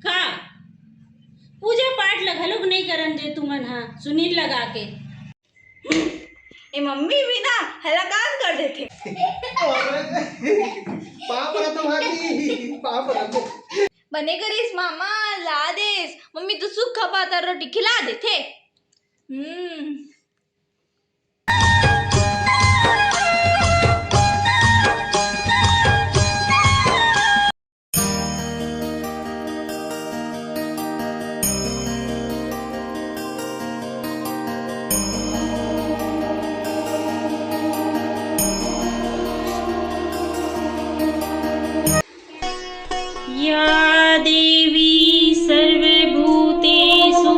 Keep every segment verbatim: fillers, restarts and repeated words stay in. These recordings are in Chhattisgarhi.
का? पूजा पाठ ल घलोक नइ करन दे तुमन ह, सुनील लगा के। ए मम्मी भी ना हलाकान कर देथे। पाप रहा तुम्हारी, पाप रहा। बने करिस मामा, ला देस। मम्मी तो सुक्खा पातर रोटी खिला देथे। हम्म। या देवी सर्वभूतेषु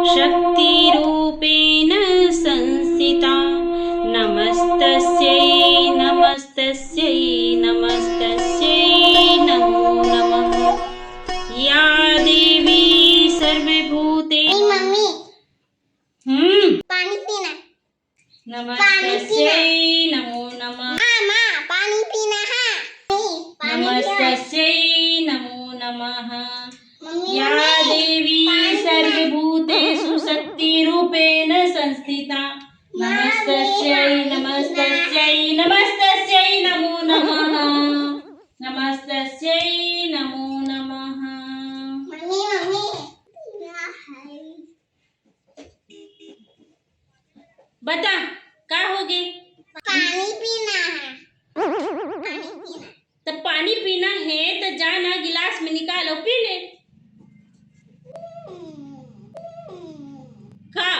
शक्तिरूपेण संस्थिता, नमस्तस्यै नमस्तस्यै नमस्तस्यै नमो नमः। या देवी सर्वभूते मम्मी, हम्म। पानी पीना। नमस्तस्यै नमो नमः। हाँ, माँ, पानी पीना है। पानी पीना। नमस्तस्यै नमो नमः। मम्मी, या मम्मी, देवी पानी पीना। सर्वभूतेषु शक्तिरूपेण संस्थिता। माँ, नमस्तस्यै, मम्मी, पानी पीना। नमस्तस्यै, नमस्तस्यै नमो नमः। नमस्तस्यै नमो नमः। मम्मी, मम्मी, पीना है। बता, का होगे? पानी पीना है। पानी पीना। त पानी पीना हे, त जा ना, गिलास में निकाल अउ पी ले। का?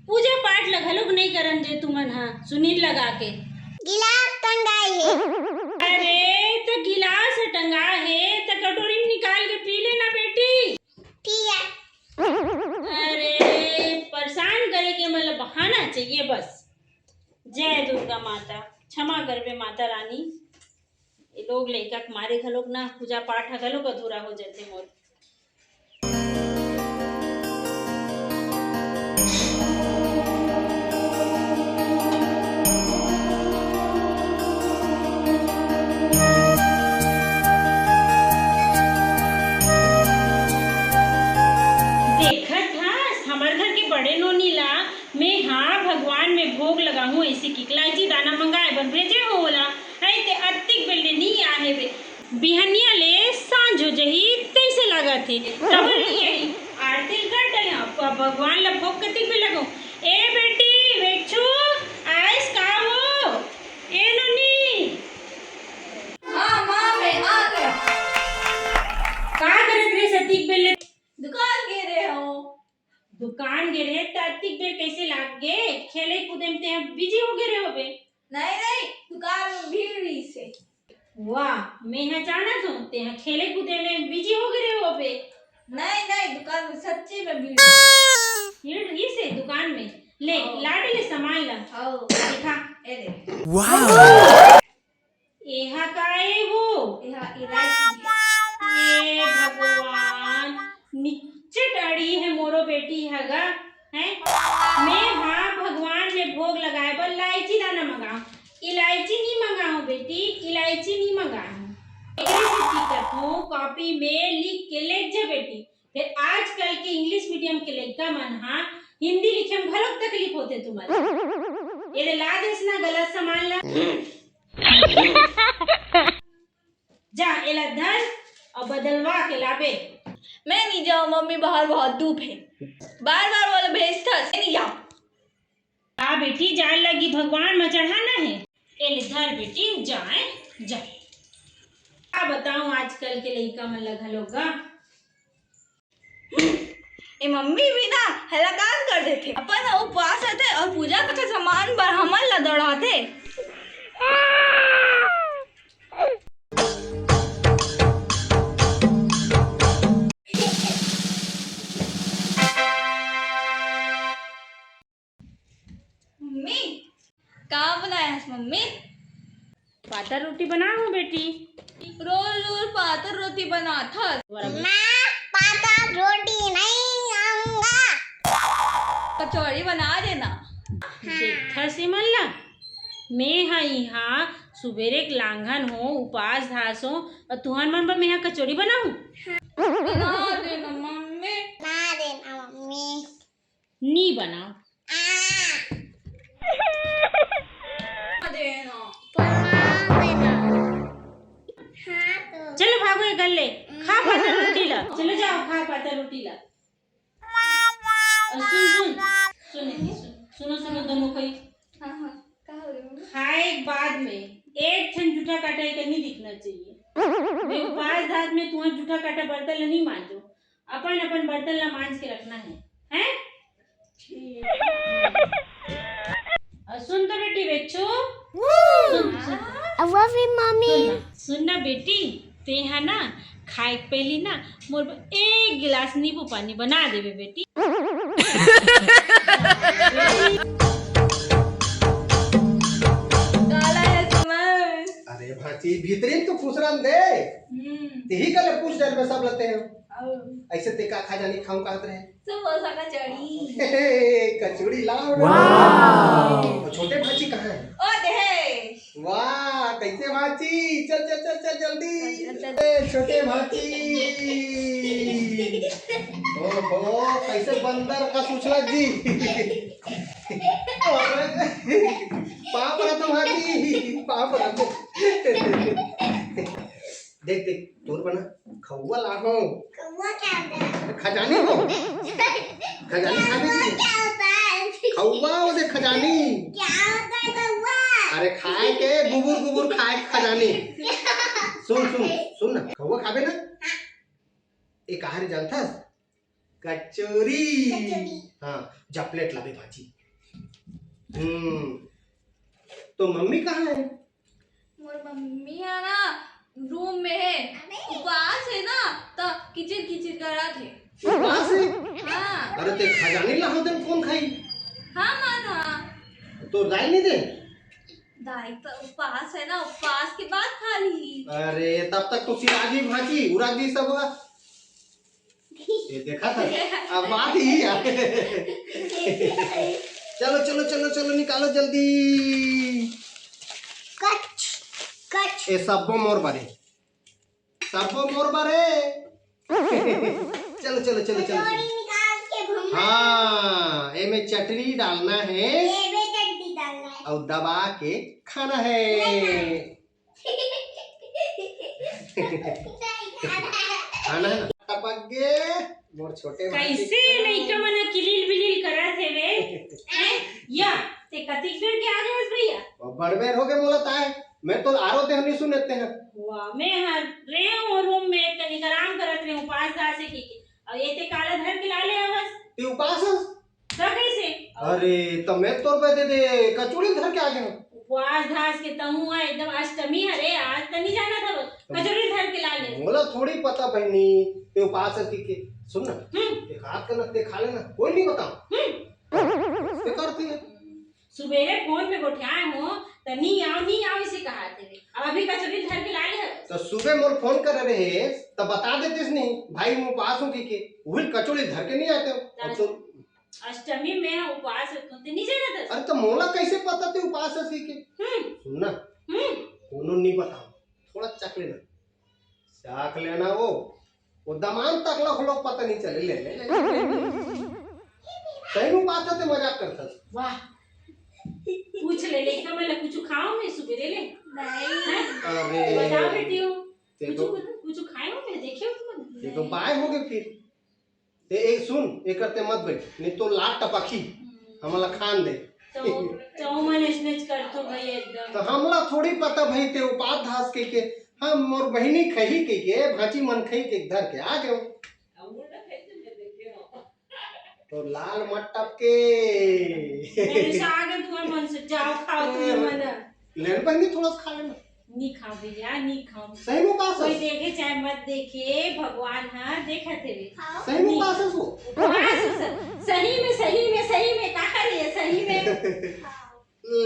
पूजा पाठ ल घलोक नइ करन दे तुमन ह, सुनील लगा के। गिलास टंगाए हे। अरे, त गिलास ह टंगा हे, त कटोरी में निकाल के पी लेना बेटी। ठीक है। अरे, परेशान करे के मतलब बहाना चाहिए बस। जय दुर्गा माता, क्षमा करबे माता रानी। ये लोग लइका के मारे घलोक ना पूजा पाठ ह घलोक अधूरा हो जाथे मोर। देखत हस, हमर घर के बड़े नोनी ला मैं हा भगवान में भोग लगाहूं, ऐसे कि इलायची दाना मंगाए बर भेजे हो ओला, है ते अतिक बेर ले नी आए हे बे। बिहनिया ले सांझ हो जही, तइसे लागत हे। तब ले यही आरती कर डले, अब भगवान ला भोग कतिक बेर लगाहूं। ए बेटी, वेक्षु, आइस का हो? ए नोनी। हाँ, माँ, मैं आ गया। का करत रहे अतिक बेर ले? दुकान गे रहे हो। दुकान गे रहे त अतिक बेर कैसे लाग गे? खेले कूदे में ते बिजी हो गे रहे होबे। नहीं, नहीं, दुकान में भीड़ रहिस हे। वाह, मैं ह जानत हूँ, ते ह खेले कूदे में बिजी हो गे रहे होबे। नहीं, नहीं, दुकान में सच्ची में भीड़। भीड़ रहिस हे दुकान में। ले, हाँ। लाडे ले सामान ला। हाँ। दिखा। ए दे। वाह। एहा का ए वो? एहा इलायची हे। ए भगवान, निच्चट अड़ी हे मोरो बेटी ह गा, हैं? मैं हा भगवान में भोग लगाए बर लायची दाना मंगाहूं, इलायची नी मंगाहूं बेटी, इलायची नी मंगाहूं। एकरे से सीखत हूं, कॉपी में लिख के लेग जा बेटी। फेर आजकल के इंग्लिश मीडियम के लइका मन हा हिंदी लिखे में घलोक तकलीफ होथे तुमन। ये दे ला देस ना गलत सामान ला। जा, एला धर अउ बदलवा के लाबे। मैं नी जाऊं मम्मी, बाहर बहुत धूप हे। बार-बार वाला भेजथस, मैं नी जाऊं। का बेटी, जाए लगी भगवान म चढ़ाना हे। एले धर बेटी, जाए, जा। का बताऊं आजकल के लइका मन ल घलो गा। ए मम्मी भी ना हलाकान कर देथे। अपन ह उपवास रहथे अउ पूजा के सामान बर हमन ला दौड़ाथे। मम्मी, का बनाए हस मम्मी? पातर रोटी बना हो बेटी। रोज रोज पातर रोटी बनाथस। माँ, पातर रोटी नहीं खाऊंगा। कचौड़ी बना देना। हाँ। देखथस इमन ला, मैं हा इहाँ सुबेरे के लांघन हो, उपास धास हो, अउ तुहर मन बर मैं हा कचौड़ी बनाऊं? हाँ। बनाओ। चलो भागो, ये कर ले। खा पाता रोटी ला। चलो जाओ, खा पाता रोटी ला। और सुन, सुन, सुन, सुन, सुनो, सुनो, दोनों कोई। हाँ, हाँ, का हो रही है? खाए के बाद में एक ठन जूठा काटा एकर नहीं दिखना चाहिए। मैं उपास धात में तुहां जूठा काटा बर्तन ला नहीं मांजो, अपन अपन बर्तन ला मांज के रखना है, हैं? ठीक। और सुन तो बेटी, बेचू, सुन, सुन। I love you, mommy। सुन ना, सुन ना बेटी, ते हा ना खाए के पहली ना मोर बर एक गिलास नींबू पानी बना देबे बेटी। काला है तुम्हार। अरे भांची, भीतरी में तो खुसरन दे। हम्म। तेही कर ले, पूछ डर में सब लेते हैं। और ऐसे ते का खा जानी खाऊं कहत रहे। समोसा कचौड़ी। कचौड़ी लाओ ना। वाह। और छोटे भांची कहाँ है? ओ देहे। वाह, कैसे भांची? चल, चल, चल, चल, जल्दी। चल, चल, चल। ए, छोटे भांची। ओहो, कैसे बंदर का सुचला जी। अरे, पाँव परत हंव भांची, पाँव परत हंव। देख, देख, तोर बर ना खउवा लाहूं। खउवा क्या होता है? खजानी हो। खजानी खाबे खउवा की? क्या होता है? खउवा हो दे, खजानी। क्या होता है खउवा? अरे, खाए के, गुबुर गुबुर खाए के खजानी। सुन, सुन, सुन ना, खउवा खाबे ना? हाँ। ए काहे जानथस? कचौरी। कचौरी। हाँ, जा प्लेट लाबे भांची। हम्म, तो मम्मी कहाँ है? मोर मम्मी है ना, रूम में है। अबे। उपास है ना, तो किचिर किचिर करत है। उपास है? हाँ। अरे, ते खजानी लाहूं तेन कौन खाई? हाँ, माँ था। तो दाई नहीं दे? दाई तो उपास है ना, उपास के बाद खा ली। अरे, तब तक तो सिराजी भांची, उराजी सब हुआ। ये देखा था? अब बात ही है। चलो, चलो, चलो, चलो, निकालो जल्दी। कच, कच। ये सब्बो मोर बरे। सब्बो मोर बरे। चलो, चलो, चलो, चलो। कचौड़ी निकाल के भूंगा। हाँ, एमे चटनी डालना है। एमे चटनी डालना है। और दबा के खाना है। नहीं खाना। खाना है ना? टपक गे, मोर छोटे भाई। कैसे लइका मन ह किलिल बिलिल करत हेवे? हैं? या, ते कतिक बेर के आ गए हस भैया? अब बड़ बेर हो गए मोला ताए। मैं तो आरो ते नहीं सुने ते हैं। वाह, मैं हर रहे हूँ रूम में, कनिक आराम करत रहे हूँ, पास धार से की के। और ये ते काला धर के ला ले हवस? ते उपास हस? त कैसे? अरे, त मैं तोर पे दे दे, कचौड़ी धर के आ गए। उपवास धास के तहूं ह, एकदम अष्टमी हरे, आज त नहीं जाना था, बस कचौड़ी धर के ला ले। मोला थोड़ी पता बहनी, ते उपास है के। सुन ना, हम्म। एक हाथ कर ना, ते खा लेना, कोई नहीं बताओ। हम्म। ते करती है। सुबेरे फोन में गोठियाए हो, त नहीं आओ, नहीं आओ, इसे कहा थे। अब अभी कचौड़ी धर के ला ले। तो सुबह मोर फोन कर रहे, तब बता देते नहीं, भाई, मैं उपास हूँ के, के। वही कचौड़ी धर के नहीं आते हो। अब तो अष्टमी में ह उपास होतो, ते नहीं जानत हस? अरे, तो मोला कैसे पता ते उपास हस के? हम्म। सुन ना, हम्म। कोनो नहीं बताओ, थोड़ा चख लेना, चख लेना वो, वो दमान तक ला लोग पता नहीं चले, ले, ले, ले, ले, ले। सही में बात है, ते मजाक करता था। वाह, पूछ ले, ले, तो मैं कुछ खाऊं मैं सुबह ले, ले। नहीं। हैं? अरे। बताओ बेटी हो, ते कुछ, तो कुछ, कुछ खाए हो मैं देखे हो तुम? ये तो बाय हो गए फिर। ए, ए, सुन, एकर ते मत बैठ, नहीं तो लात टपकही, हम्म। हमला खान दे। तो, तो मन इसने करतो भाई एकदम। तो हमला थोड़ी पता भाई ते उपास धास के, के हम मोर बहिनी खही के, के भांची मन खही के धर के आ गयो। तो लाल मत टपके। मेरे से आगे तुम्हारे मन से जाओ, खाओ तुम्हें मन। लेन बहनी थोड़ा सा खा लेना। नहीं खाओ भैया, नहीं खाओ। सही में उपास कोई है? देखे चाहे मत देखे, भगवान ह देखत हेवे। सही में नहीं। उपास है वो? उपास है सर। सही में, सही में, सही में, कहा रही है, सही में।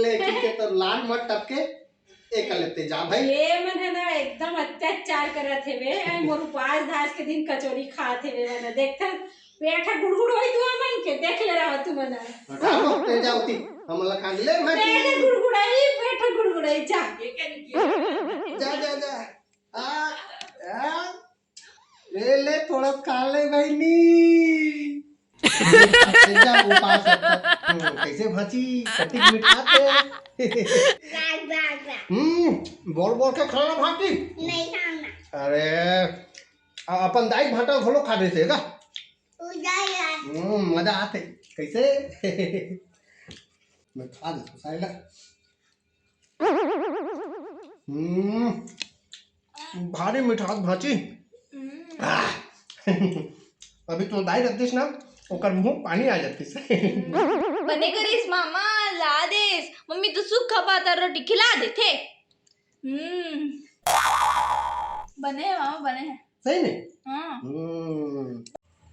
लेकिन के तो लाल मत टपके, एक लेते जा भाई। ये मन है ना, एकदम अत्याचार करत हेवे। आई मोर उपास धास के दिन कचौड़ी खात हेवे, मन देखत पेट ह गुड़गुड़ होई तुमन के, देख ले रहा तुमन। हटाओ, ते जाओ ती, हमला खा ले भाई। पेट गुड़गुड़ाई, पेट गुड़गुड़ाई, जा। जा, जा, जा। आ, आ। ले, ले, थोड़ा खा ले भाई नी। तेजा उपास रहता। हम्म, कैसे भांची? कतिक मिठाथे। हम्म, बोल बोल के खाना भांची। नहीं खाना। अरे, अपन दाई भांटा घलो खा देथे का? हम्म, मजा आथे। कैसे? मैं खा देथों साइड। हम्म, भारी मिठास भांची। हम्म। आह। अभी तो दाई रख दिस ना, ओकर मुंह पानी आ जातिस। बने करिस मामा, ला देस। मम्मी तो सूखा पाता रोटी खिला देथे। हम्म। बने हे मामा, बने हे। सही में? हाँ। हम्म।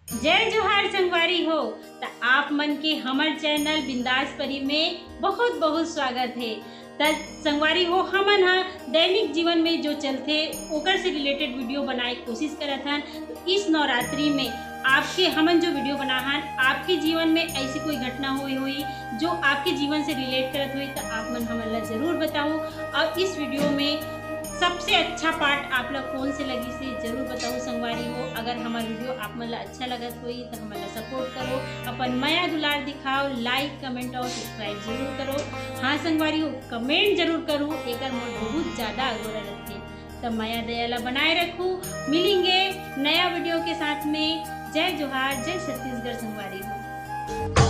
जय जोहार संगवारी हो, त आप मन के हमर चैनल बिंदास परी में बहुत बहुत स्वागत हे। त संगवारी हो, हमन ह दैनिक जीवन में जो चलथे ओकर से रिलेटेड वीडियो बनाए के कोशिश करत हन। तो इस नवरात्रि में आपके हमन जो वीडियो बना हन, आपके जीवन में ऐसी कोई घटना हुई हुई जो आपके जीवन से रिलेट करत हुई, तो आप मन हमन ला जरूर बताओ। और इस वीडियो में सबसे अच्छा पार्ट आप लोग कौन से लगी से जरूर बताओ संगवारी हो। अगर हमारा वीडियो आप मन ला अच्छा लगत होई तो हमन ला सपोर्ट करो, अपन मया दुलार दिखाओ, लाइक कमेंट और सब्सक्राइब जरूर करो। हाँ संगवारी हो, कमेंट जरूर करो, एकर मोर बहुत ज्यादा अगोरा रखते। तब मया दया ला बनाए रखू। मिलेंगे नया वीडियो के साथ में। जय जोहार, जय छत्तीसगढ़ संगवारी हो।